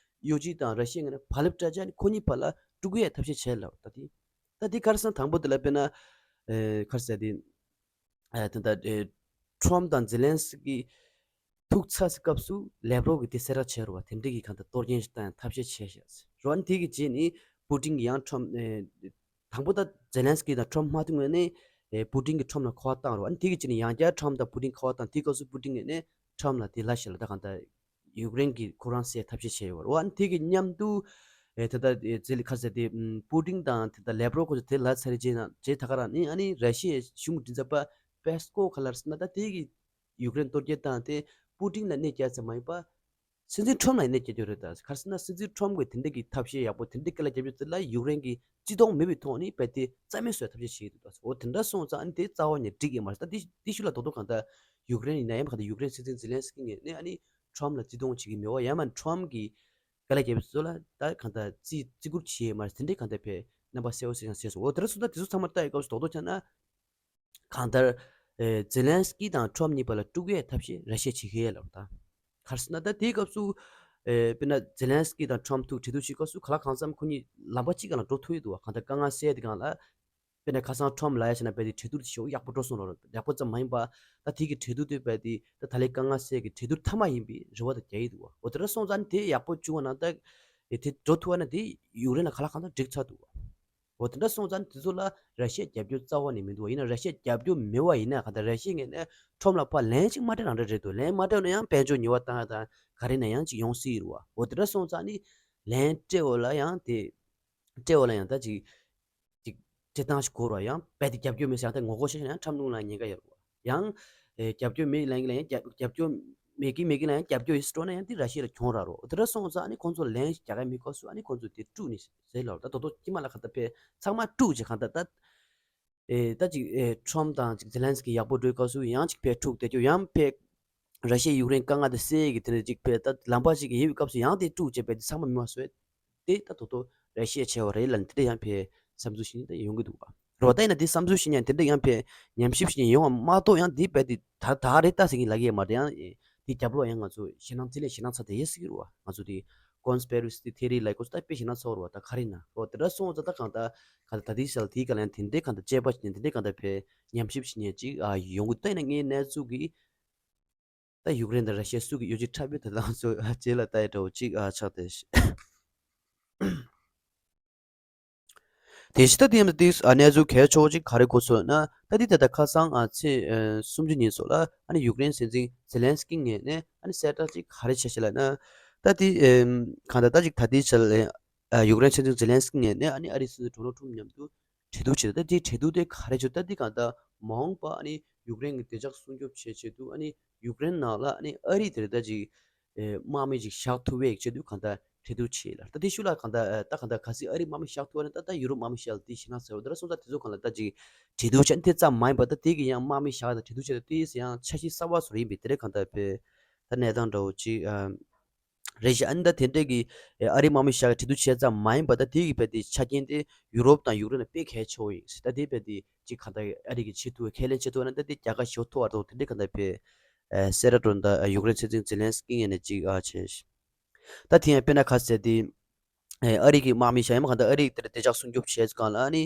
གཡོ་ཇུས་དང་ར་ཤི་ཡའི་ངོས་ནས་བག་ལེབ་སྤྲད་བྱས་ནས་ཁོ་གཉིས་བར་ལ་དཀྲུག་ཡའི་ཐབས་ཤེས་བྱས་ལ་ད་དེ་ད་དེ་ཁར་སང་དང་པོ་དེ་ལ་དཔེར་ན་ཨེ་ཁར་ཟེར་དེ་ཨེ་དེ་ད་ཨེ་ཁྲོམ་དང་ཛེ་ལན་སི་ཀི་ཐུག་ཚར་སྐབས་སུ་ལེབ་རོབ་ཀྱིས་དེ་གསལ་བསྒྲགས་བྱས་རོ་བ། དེ་འདྲའི་གི་གང་ལྟར་གཏོར་སྐྱོན་ཞིག་བཏང་ཐབས་ཤེས་བྱས་ཤག་རོ། ཨ་ནི་དེ་གི་རྗེས་ནི་པུ་ཏིན་གྱིས་ཡང་ཁྲོམ་ཨེ་དང་པོ་ད་ཛེ་ལན་སི་ཀི་དང་ཁྲོམ་མ་ཐུག་ངོས་ནས་ཨེ་པུ་ཏིན་གྱིས་ཁྲོམ་ལ་ཁ་པར་བཏང་རོ། ཨ་ནི་དེ་གི་རྗེས་ནི་ཡང་བསྐྱར་ཁྲོམ་དང་པུ་ཏིན་ཁ་པར་བཏང་དེའི་སྐབས་སུ་པུ་ཏིན་ངོས་ནས་ཁྲོམ་ལ་དེ་ལབ་ཤག་ལ་ད་གང་ལྟར་ཡུཀ་རེན་གྱིས་ཁོ་རང་བསད་ཐབས་ཤེས་བྱས་ཡོད་རེད་བ། ཨ་ནི་དེ་གི་མཉམ་དུ་ཨེ་ད་ལྟ་ཨེ་ཛེ་ལི་ཁ་ཟེར་དེ་ཨམ་པུ་ཏིན་དང་དེ་ལྟ་ལེབ་རོབ་ཁོ་ཚོ་དེ་ལབ་ཚར་རྗེས་ན་རྗེས་ད་ག་རང་ནི་ཨ་ནི་ར་ཤི་ཡའི་གཞུང་མགྲིན་ཚབ་པ་པེ་སི་ཀོབ་ག་ལབ་ཟེར་ན་ད་དེ་གི་ཡུཀ་རེན་གཏོར་རྒོལ་བཏང་སྟེ་པུ་ཏིན་ལ་གནོད་བསྐྱལ་ཙམ་མ་ཡིན་པ། སྲིད་འཛིན་ཁྲོམ་ལ་ཡང་གནོད་སྐྱེལ་རྒྱུ་རེད་ད། ག་རེ་ཟེར་ན་སྲིད་འཛིན་ཁྲོམ་གྱིས་དེ་འདྲ་གི་ཐབས་ཤེས་ཡག་པོ་དེ་འདྲ་སྐད་ལ་རྒྱབ་རྒྱུ་དེ་ལ་ཡུཀ་རེན་གྱིས་བརྩི་མཐོང་མེད་པའི་ཐོག་ནས་རྦད་དེ་རྩ་མེད་བཟོ་ཐབས་ཤེས་བྱེད་ཀྱི་འདུག་ད། འོ་དེ་འདྲ་སོང་ཙང་ཨ་ནི་དེ་རྩ་བ་ནས་འགྲིག་ཡོད་མ་རེད། ད་དེ་དེ་ཤུལ་ལ་རྡོག་རྡོག་གང་ལྟར་ཡུཀ་རེན་ཡིན་ན་ཡང་གང་ལྟར་ཡུཀ་རེན་སྲིད་འཛིན་ཛེ་ལན་སི་ཀི་ངོས་ནས་ཨ་ནི་ཁྲོམ་ལ་བརྩི་མཐོང་བྱེད་ཀྱི་མེད་པ་ཡང་མིན་ཁྲོམ་གྱིས་སྐད་ལ་རྒྱབ་རྒྱུ་ཚོ་ལ་ད་གང་ལྟར་བརྩི་བརྩི་བཀུར་བྱེད་ཡོད་མ་རེད། དེ་འདྲའི་གང་ལྟར་བས་རྣམ་པ་གསལ་པོ་གསལ་ཡང་གསལ་སོང་། འོ་དེ་འདྲ་སོང་ཙང་དེ་ཚོ་ཚང་མ་ལྟ་ཡི་སྐབས་སུ་རྡོག་རྡོག་ཆགས་ན། གང་ལྟར། ཨེ་ཛེ་ལན་སི་ཀི་དང་ཁྲོམ་གཉིས་བར་ལ་དཀྲུག་ཡའི་ཐབས་ཤེས་ར་ཤི་ཡས་བྱེད་ཀྱི་ཡོད་ལབ་ད། ག་རེ་ཟེར་ན་ད་དེའི་སྐབས་སུ། ཨེ་དཔེར་ན་ཛེ་ལན་སི་ཀི་དང་ཁྲོམ་ཐུག་གྲོས་བསྡུར་བྱེད་སྐབས་སུ་ག་ལ་གང་འཚམ་ཁོ་གཉིས་ལམ་པ་གཅིག་སྒང་ལ་འགྲོ་ཐུབ་ཡོད་འདུག་བ། གང་ལྟར་དཀའ་ངལ་སེལ་དེ་སྒང་ལ། དཔེར་ན་ཁ་སང་ཁྲོམ་ལབ་ཡ་བྱས་ན་རྦད་དེ་གྲོས་བསྡུར་དེ་ཞེ་པོ་ཡག་པོ་འགྲོ་སོང་ལབ་རེད། ཡག་པོ་ཙམ་མ་ཡིན་པ། ད་དེ་གི་གྲོས་བསྡུར་དེ་རྦད་དེ་ད་ད་ལན་དཀའ་ངལ་སེལ་གྱི་གྲོས་བསྡུར་མཐའ་མ་ཡིན་པའི་རེ་བ་དང་རྒྱག་ཡི་འདུག་བ། འོ་དེ་འདྲ་སོང་ཙང་དེ་ཡག་པོ་བྱུང་བ་ན་ད། ཨེ་དེ་འགྲོ་ཐུབ་བ་ན་དེ་ཡུཀ་རེན་ལ་ག་ལ་གང་འཚམ་འགྲིག་ཚར་འདུག་བ། འོ་དེ་འདྲ་སོང་ཙང་དེ་ཚོ་ལ་ར་ཤི་ཡ་རྒྱབ་སྐྱོར་རྩ་བ་ནས་མི་འདུག་བ། ཡིན་ན་ར་ཤི་ཡ་རྒྱབ་སྐྱོར་མེད་པ་ཡིན་ན་ག་ད་ར་ཤི་ཡའི་ངོས་ནས་ཁྲོམ་ལ་ཕར་ལན་ཅིག་མ་སྤྲད་རང་འདྲ་རེད་འདུག་ལན་མ་སྤྲད་ན་ཡང་དཔལ་འབྱོར་ཉེས་པ་བཏང་ཡ་དང་ག་རེ་ན་ཡང་ཅིག་ཡོང་སྲིད་རེད་བ། འོ་དེ་འདྲ་སོང་ཙང་ནི་ལན་སྤྲད་འོ་ལ་ཡང་དེ་སྤྲད་འོ་ལ་ཡང་ད་ཅིག་ཅིག་སྤྲད་སྟངས་ཤིག་དགོས་རེད་བ། ཡང་རྦད་དེ་རྒྱབ་སྐྱོར་མེད་ཟེར་ཡང་ད་ངོ་རྒོལ་བྱས་ན་ཡང་ཁྲོམ་གཞུང་ལ་ཉེན་ཁ་ཡོད་རེད་བ། ཡང་ཨེ་རྒྱབ་སྐྱོར་མེད་ལབ་ཀྱི་ལ་ཡང་རྒྱབ་རྒྱབ་སྐྱོར་མེད་ཀྱི་མེད་ཀྱི་ལ་ཡང་རྒྱབ་སྐྱོར་ཡོད་སྲིད་འགྲོ་ན་ཡང་དེ་ར་ཤི་ཡ་ལ་གྱོང་རག་རོགས། དེ་འདྲ་སོང་ཙང་ཨ་ནི་ཁོང་ཚོ་ལན་རྒྱག་གི་མེད་སྐབས་སུ་ཨ་ནི་ཁོང་ཚོ་དེ་དཀྲུགས་ནས་ཟེར་ལབ་རེད། ད་དོ་དོ་དཀྱིལ་མ་ལ་ག་ད་ཕེ་ཚང་མ་དཀྲུགས་བྱས་གང་ད་ད་ཨེ་ད་ཅིག་ཨེ་ཁྲོམ་དང་ཅིག་ཛེ་ལན་སི་ཀི་ཡག་པོ་འགྲོའི་སྐབས་སུ་ཡང་ཅིག་ཕེ་དཀྲུགས་བསྡད་རྒྱུ་ཡང་ཕེ་ར་ཤི་ཡ་ཡུཀ་རེན་དཀའ་ངལ་དེ་སེལ་གི་དེ་འདྲ་ཅིག་ཕེ་ད་ལམ་པ་ཅིག་ཡོད་པའི་སྐབས་སུ་ཡང་དེ་དཀྲུགས་བྱས་ཕེ་དེ་ཚང་མ་མི་མ་བཟོས། དེ་ད་དོ་དོ་ར་ཤི་ཡ་བྱས་པ་རེད་ལབ་ནས་དེ་འདྲ་ཡང་ཕེ་བསམ་ཚུལ་ཞིག་ནི་ད་ཡོང་གི་འདུག་བ། རེད་བ། ད་ཡིན་ན་དེ་བསམ་ཚུལ་ཞིག་ནས་དེ་འདྲ་ཡང་ཕེ་ཉམས་ཞིབ་ཞིག་ནས་ཡོང་བ་མ་གཏོགས་ཡང་དེ་རྦད་དེ་ད་ད་རེད་ད་ཟེར་གྱི་ལབ་ཀྱི་ཡོད་མ་རེད། ཡང་དེ་རྒྱབ་ལོགས་ཡང་ང་ཚོ་ཞེད་སྣང་དེ་ལས་ཞེད་སྣང་ཚ་དེ་ཡས་ཟེར་གྱི་རེད་བ། ང་ཚོ་དེ་ཀོན་སི་པི་རེ་སི་ཐེ་རི་ལབ་ཀྱི་ད་དཔེ་ཞེད་སྣང་ཚ་བ་རེད་བ། ད་ག་རེ་ན་རེད་བ། དེ་འདྲ་སོང་ཙང་ད་གང་ད་ག་ད་ད་དེ་ཞལ་དེའི་སྐབས་ལ་ཡང་དེ་འདྲའི་གང་ད་དཔྱད་པ་ཞིག་ནས་དེ་འདྲའི་གང་ད་ཕེ་ཉམས་ཞིབ་ཞིག་ནས་ཅིག་ཨ་ཡོང་གི། ད་ཡིན་ན་ངའི་གནས་ཚུལ་གྱི་ད་ཡུཀ་རེན་དང་ར་ཤི་ཡ་སུ་གི་གཡོ་ཇུས་ཁྲབ་པའི་དེ་དང་ཚོ་རྗེས་ལ་ལྟ་ཡི་འདྲ་བོ་གཅིག་ཨ་ཆགས་ཏེ། དེ་བཞིན་ད་དེ་ཡང་དེ་ཨ་གནས་ཚུལ་གལ་ཆེ་བོ་གཅིག་ག་རེ་གོ་སོང་ན་ད་དེ་ད་ལྟ་ཁ་སང་ཨ་ཚེས་ཨ་སུམ་ཅུ་ཉིན་སོགས་ལ་ཨ་ནི་ཡུཀ་རེན་སྲིད་འཛིན་ཛེ་ལན་སི་ཀི་ངོས་ནས་ཨ་ནི་གསལ་བསྒྲགས་གཅིག་ག་རེ་བྱས་ཤག་ལབ་ན། ད་དེ་ཨ་གང་ལྟར་ད་ཅིག་ད་ལྟའི་ཆར་ཨ་ཡུཀ་རེན་སྲིད་འཛིན་ཛེ་ལན་སི་ཀི་ངོས་ནས་ཨ་ནི་ཨ་རིའི་སྲིད་འཛིན་ཌོ་ནལ་ཊམ་མཉམ་དུ་གྲོས་བསྡུར་བྱས། ད་དེ་གྲོས་བསྡུར་དེ་ག་རེ་བྱུང་། ད་དེ་གང་ལྟར་མ་འོངས་པ་ཨ་ནི་ཡུཀ་རེན་གྱི་བདེ་འཇགས་སྲུང་སྐྱོབ་བྱེད་ཆེད་དུ་ཨ་ནི་ཡུཀ་རེན་ནང་ལ་ཨ་ནི་ཨ་རི་དེར་ད་ཅིག་ཨེ་དམག་མི་ཅིག་བཞག་ཐུབ་པའི་ཆེད་དུ་གང་ལྟར་གྲོས་བསྡུར་བྱས་ལ། ད་དེ་ཤུལ་ལ་གང་ལྟར་ཨེ་ད་གང་ལྟར་གལ་སྲིད་ཨ་རི་དམག་མི་བཞག་ཐུབ་པ་ན་ད་ད་ཡུ་རོབ་དམག་མི་བཞག་ལ་དེ་ཞེད་སྣང་ཚ་བ་དེ་འདྲ་སོང་ཙང་དེ་ཚོ་གང་ལ་ད་ཅིག་གྲོས་བསྡུར་བྱས། ཨ་ནི་དེ་ཙམ་མ་ཡིན་པ་ད་དེ་གི་ཡང་དམག་མི་བཞག་ད་གྲོས་བསྡུར་བྱས་ད་དེ་ཡང་འཆར་གཞི་གསར་པ་བཟོ་རིན་པའི་དེ་འདྲ་གང་ལྟར་དཔེ་ད་གནས་སྟངས་འདྲ་བོ་ཅིག་ཨ། རེད་ཤག་ཨ་ནི་ད་དེ་འདྲས་ཀྱི་ཨ་རི་དམག་མི་བཞག་གྲོས་བསྡུར་བྱས་ཙམ་མ་ཡིན་པ་ད་དེ་གི་བས་དེ་ཆ་རྐྱེན་དེ་ཡུ་རོབ་དང་ཡུཀ་རེན་ལ་དཔེ་གལ་ཆེ་བོ་ཡིན་ཟེར། ད་དེ་བས་དེ་ཅིག་གང་ལྟར་ཨ་རི་གི་བྱེད་ཐུབ་པའི་ཁས་ལེན་བྱེད་ཐུབ་པ་ན་ད་དེ་རྒྱལ་ཁ་ཞེ་པོ་ཐོབ་པ་རེད་དོ། དེ་འདྲས་གང་ལྟར་བས་ཨ་གསལ་བསྒྲགས་འགྲོ་ད་ཡུཀ་རེན་སྲིད་འཛིན་ཛེ་ལན་སི་ཀི་ངོས་ནས་ཅིག་ཨ་བྱས་ཤག་ད་དེ་ཡང་དཔེར་ན་ཁ་ཟེར་དེ། ཨ་རི་གི་དམག་མི་ཤ་ཡ་མ་གང་ལྟར་ཨ་རི་དེར་བདེ་འཇགས་སྲུང་སྐྱོབ་བྱས་གང་ལ་ཨ་ནི།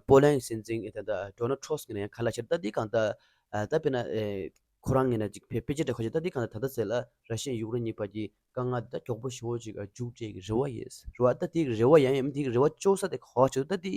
པོ་ལན་སྲིད་འཛིན་ད་ལྟ་ཌོ་ནལ་ཊྲམ་ཕ་གི་ནས་ཡང་ཁ་ལ་ཁྱེར་ད་དེ་གང་ལྟར། ད་དཔེར་ན། ཁོ་རང་ངོས་ནས་ཅིག་ཕེ་ཕེ་ཆེ་དྲག་ཁ་ཆེ་ད་དེ་གང་ལྟར་ད་ལྟ་ཟེར་ལ་ར་ཤི་ཡ་ཡུཀ་རེན་གཉིས་བར་གྱི་དཀའ་ངལ་ད་མགྱོགས་པོ་ཞེ་པོ་ཅིག་མཇུག་སྒྲིལ་གྱི་རེ་བ་ཡོད། རེ་བ་ད་དེ་གི་རེ་བ་ཡང་ཡང་དེ་གི་རེ་བ་བཅོལ་ས་དེ་ག་བ་བྱེད་ད་དེ།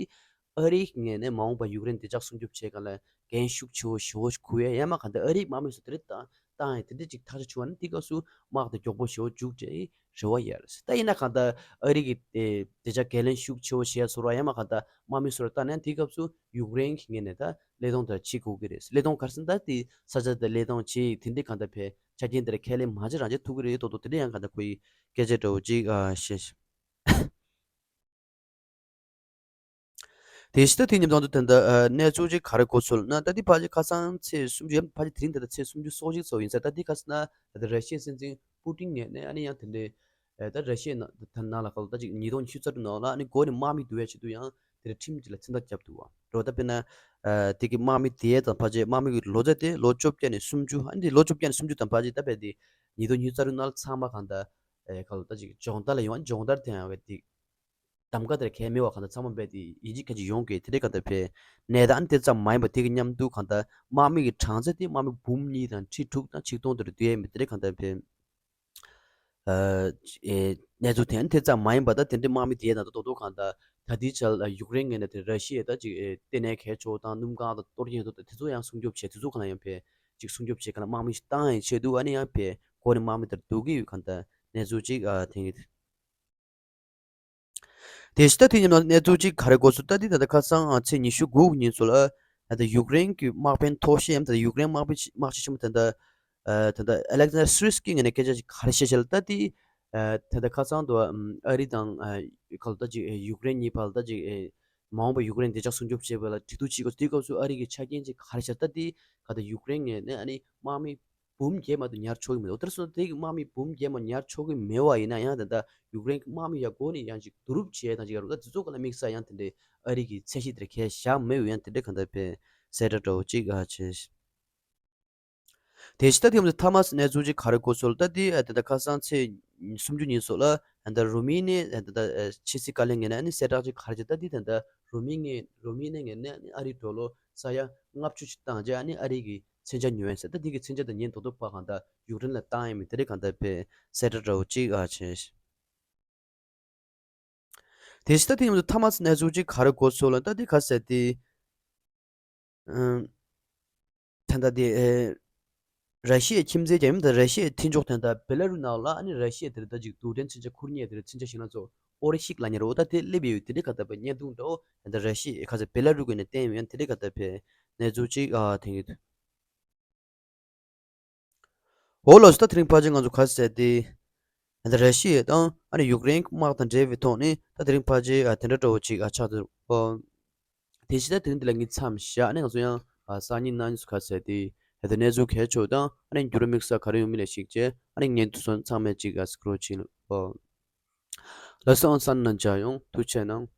ཨ་རིའི་ངོས་ནས་མ་འོངས་པར་ཡུཀ་རེན་བདེ་འཇགས་སྲུང་སྐྱོབ་བྱེད་གང་ལ་འགན་ཤུགས་ཆེ་བོ་ཞེ་བོ་ཞིག་འཁུར་ཡས་ཡང་མ་གང་ལྟར་ཨ་རིའི་དམག་མི་ཚོ་དེ་རིང་བཏང་བཏང་ཡས་དེ་འདྲ་ཅིག་ཐག་ཆོད་བྱུང་བ་ན་དེ་སྐབས་སུ་དམག་དེ་མགྱོགས་པོ་ཞེ་བོ་མཇུག་སྒྲིལ་རེ་བ་ཡོད་རེད། ད་ཡིན་ན་གང་ལྟར་ཨ་རི་གི་དེ་བདེ་འཇགས་འགན་ལེན་ཤུགས་ཆེ་བོ་བྱེད་ཡས་ཚོར་བ་ཡང་མ་གང་ལྟར་དམག་མི་ཚོར་བཏང་ནས་དེ་སྐབས་སུ་ཡུཀ་རེན་གྱི་ངོས་ནས་ད་བློས་གཏོང་དེ་བྱེད་དགོས་ཀྱི་རེད། བློས་གཏོང་ག་རེ་ཟེར་ན་ད་དེ་ས་ཆ་དེ་བློས་གཏོང་བྱེད་དེ་འདྲའི་གང་ལྟར་ཕའི་ཆ་རྐྱེན་དེར་ཁས་ལེན་མ་བྱེད་རང་བྱེད་ཐུབ་ཀྱི་རེད་ད་དོ་དེ་འདྲ་ཡང་གང་ལྟར་ཁོ་ཡི་སྐད་ཆ་འདྲ་བོ་ཅིག་ཨ་བཤད། དེ་ཕྱི་ད་དེ་ཉིན་ཚང་དུ་དེ་འདྲ་གནས་ཚུལ་ཅིག་ག་རེ་གོ་ཚུལ་ན་ད་དེ་ཕལ་ཆེར་ཁ་སང་ཚེས་སུམ་ཅུ་ཡང་ཕལ་ཆེར་དེ་རིང་དེ་འདྲ་ཚེས་སུམ་ཅུ་སོ་གཅིག་ཚོ་ཡིན་ས་ད་དེ་ཁ་སང་ན་ད་ར་ཤི་ཡའི་སྲིད་འཛིན་པུ་ཏིན་ངོས་ནས་ཨ་ནི་ཡང་དེ་འདྲའི་ད་ར་ཤི་ཡའི་ནང་ད་ནང་ལ་ཁ་ལོ་ད་ཅིག་ཉིས་སྟོང་ཉི་ཤུ་རྩ་དྲུག་ནང་ལ་ཨ་ནི་འགོ་ནས་དམག་མི་བསྡུ་ཡ་ཆེད་དུ་ཡང་དེ་འདྲ་ཁྲིམས་ཅིག་ལ་མཚན་རྟགས་བརྒྱབ་འདུག་བ་རོ། ད་དཔེར་ན་དེ་གི་དམག་མི་དེ་དང་ཕལ་ཆེར་དམག་མི་གི་ལོ་ཚད་དེ་ལོ་བཅོ་བརྒྱད་ནས་སུམ་ཅུ་ཨ་ནི་དེ་ལོ་བཅོ་བརྒྱད་ནས་སུམ་ཅུ་དང་ཕལ་ཆེར་ད་བས་དེ་ཉིས་སྟོང་ཉི་ཤུ་རྩ་དྲུག་ནང་ལ་ཚང་མ་གང་ལྟར་ཁ་ལོ་ད་ཅིག་སྦྱོང་བརྡར་ལ་ཡོང་བ་སྦྱོང་བརྡར་དེ་ཡང་བས་དེ། གདམ་ག་དེར་གལ་མེད་པ་གང་ལྟར་ཚང་མ་རྦད་དེ་ཡིད་ཆེས་ཁ་ཅིག་ཡོང་གི་དེ་འདྲའི་གང་ལྟར་ཕེ་གནས་སྟངས་དེ་ཙམ་མ་ཡིན་པ་དེ་གི་མཉམ་དུ་གང་ལྟར་དམག་མི་གི་གྲངས་ཚད་དེ་དམག་མི་འབུམ་གཉིས་དང་ཁྲི་དྲུག་དང་ཆིག་སྟོང་དེར་བསྡུ་ཡས་མི་དེ་འདྲའི་གང་ལྟར་ཕེ་གནས་ཚུལ་དེ་དེ་ཙམ་མ་ཡིན་པ་ད་དེ་འདྲའི་དམག་མི་དེ་ཡས་ན་ད་རྡོག་རྡོག་གང་ལྟར་ད་ལྟའི་ཆར་ཡུཀ་རེན་ངོས་ནས་དེ་ར་ཤི་ཡས་ད་ཅིག་ལྟེ་གནས་གལ་ཆེ་བོ་དང་སྣུམ་ཁང་དང་གཏོར་སྐྱོན་དེ་ཚོ་ཡང་སྲུང་སྐྱོབ་བྱས་དེ་ཚོ་གང་ལ་ཡང་ཕེ་ཅིག་སྲུང་སྐྱོབ་བྱས་གང་ལ་དམག་མི་ཞིག་བཏང་ཡས་ཆེད་དུ་ཨ་ནི་ཡང་ཕེ་འགོ་ནས་དམག་མི་དེར་བསྡུ་གི་ཡོད་གང་ལྟར་གནས་ཚུལ་ཅིག་ཨ་དེང་གི། དེ་ཕྱི་ད་དེ་ཉིན་གནས་ཚུལ་གཅིག་ག་རེ་གོ་སོང་ད་དེ་ད་ལྟ་ཁ་སང་ཚེས་ཉི་ཤུ་དགུ་ཉིན་ཚོ་ལ་ད་ལྟ་ཡུཀ་རེན་གྱི་དམག་དཔོན་མཐོ་ཤོས་ཡང་ད་ལྟ་ཡུཀ་རེན་དམག་དཔོན་དམག་སྤྱི་ཆེན་མོ་ད་ལྟ་ད་ལྟ་ཨ་ལེག་ཛན་ཌར་སི་རི་སི་ཀི་ངོས་ནས་སྐད་ཆ་ཞིག་ག་རེ་བཤད་ཤག་ལ་ད་དེ་ད་ལྟ་ཁ་སང་དུ་ཨ་རི་དང་ཁ་ལ་ད་ཅིག་ཡུཀ་རེན་གཉིས་བར་ལ་ད་ཅིག་མ་འོངས་པ་ཡུཀ་རེན་བདེ་འཇགས་སྲུང་སྐྱོབ་བྱེད་པ་ལ་གྲོས་བསྡུར་བྱེད་དགོས་དེའི་སྐབས་སུ་ཨ་རི་གི་ཆ་རྐྱེན་ཅིག་ག་རེ་ཤག་ད་དེ་ག་ད་ཡུཀ་རེན་ངོས་ནས་ཨ་ནི་དམག་མི་འབུམ་བརྒྱད་མ་གཏོགས་ཉར་ཆོག་གི་མི་འདུག་དེར་སོང་དེ་གི་དམག་མི་འབུམ་བརྒྱད་མ་ཉར་ཆོག་གི་མེད་པ་ཡིན་ན་ཡང་ད་ལྟ་ཡུཀ་རེན་གི་དམག་མི་ཡ་སྒོ་ནས་ཡང་ཅིག་བསྡུ་རུབ་བྱས་དང་ཅིག་ཡ་རུ་ད་དེ་ཚོ་ག་ལ་དམིགས་ས་ཡང་དེ་འདྲའི་ཨ་རི་གི་ཚད་གཞི་དེར་གལ་བཞག་མེད་པའི་ཡང་དེ་འདྲའི་གང་ལྟར་ཕེ་གསལ་བསྒྲགས་འདྲ་བོ་ཅིག་ཨ་བྱས། དེ་ཕྱི་ད་ཐེངས་མཐའ་མ་གནས་ཚུལ་ཅིག་ག་རེ་གོ་སོང་ལ་ད་དེ་ད་ལྟ་ཁ་སང་ཚེས་སུམ་ཅུ་ཉིན་སོགས་ལ་ད་ལྟ་རུ་མི་ནི་ད་ལྟ་ཕྱི་སྲིད་བཀའ་བློན་ངོས་ནས་ཨ་ནི་གསལ་བསྒྲགས་ཅིག་ག་རེ་བྱས་ད་དེ་ད་ལྟ་རུ་མི་ངོས་རུ་མི་ནི་ངོས་ནས་ཨ་ནི་ཨ་རིའི་ཌོ་ལར་ས་ཡ་ལྔ་བཅུ་ཅིག་བཏང་རྗེས་ཨ་ནི་ཨ་རི་གི་མཚོན་ཆ་ཉོ་ཡས་ཟེར་ད་དེ་གི་མཚོན་ཆ་དང་ཉེན་རྡོག་རྡོག་པ་གང་ལྟར་ཡུཀ་རེན་ལ་བཏང་ཡས་མིན་དེ་རིགས་གང་ལྟར་ཕེ་གསལ་བསྒྲགས་འདྲ་བོ་ཅིག་ཨ་བྱས། དེ་ཕྱི་ད་དེ་ཡོང་དུས་མཐའ་མ་གནས་ཚུལ་ཅིག་ག་རེ་གོ་སོང་ལ་ད་དེ་ག་ཟེར་དེ། ཨམ། ད་ལྟ་དེ་ཨེ། ར་ཤི་ཡའི་ཁྱིམ་མཚེས་རྒྱལ་ཡུམ་དང་ར་ཤི་ཡའི་མཐུན་ཕྱོགས་དེ་འདྲ་བེ་ལ་རུ་ནང་ལ་ཨ་ནི་ར་ཤི་ཡའི་དེར་ད་ཅིག་རྡུལ་ཕྲན་མཚོན་ཆ་ཁུར་མཁན་དེར་མཚོན་ཆ་ཞིག་ན་ཚོ་ཨོ་རི་ཤིག་ལ་ཉེ་རོ་ད་དེ་སླེབས་ཡོད་དེ་འདྲའི་ཁ་ད་པའི་བརྙན་ཐུང་འདྲ་བོ་ད་ར་ཤི་ཡའི་ཁ་ཚ་བེ་ལ་རུ་ཀུན་ནས་བསྟན་ཡོད་དེ་འདྲའི་ཁ་ད་པའི་གནས་ཚུལ་ཅིག་ཨ་དེང་གི་འདུག་འོ་ལགས་སོ། ད་དེ་རིང་ཕལ་ཆེར་ང་ཚོ་ག་ཟེར་ཏེ། ད་ར་ཤི་ཡ་དང་ཨ་ནི་ཡུཀ་རེན་དམག་དང་འབྲེལ་བའི་ཐོག་ནས་ད་དེ་རིང་ཕལ་ཆེར་ཨ་དེ་འདྲ་འདྲ་བོ་ཅིག་ཨ་ཆགས་འདུག་ཨོ། དེ་བཞིན་ད་དེ་རིང་འདི་ལ་ངས་མཚམས་བཞག་ནས་ང་ཚོ་ཡང་ཨ་སང་ཉིན་གནངས་ཉིན་སུ་ག་ཟེར་ཏེ་ད་ལྟ་གནས་ཚུལ་གལ་ཆེ་བ་དང་ཨ་ནི་འགྱུར་བ་དམིགས་བསལ་ག་རེ་ཡོང་མིན་ལ་གཞིགས་བྱས་ཨ་ནི་ངས་འདུག་སོང་ཚང་མས་ཅིག་ཨ་སྐུ་རོགས་ཅིག་ཨོ། ལགས་སོ། ཨང་སང་ན་མཇལ་ཡོང་། ཐུགས་རྗེ་གནང་།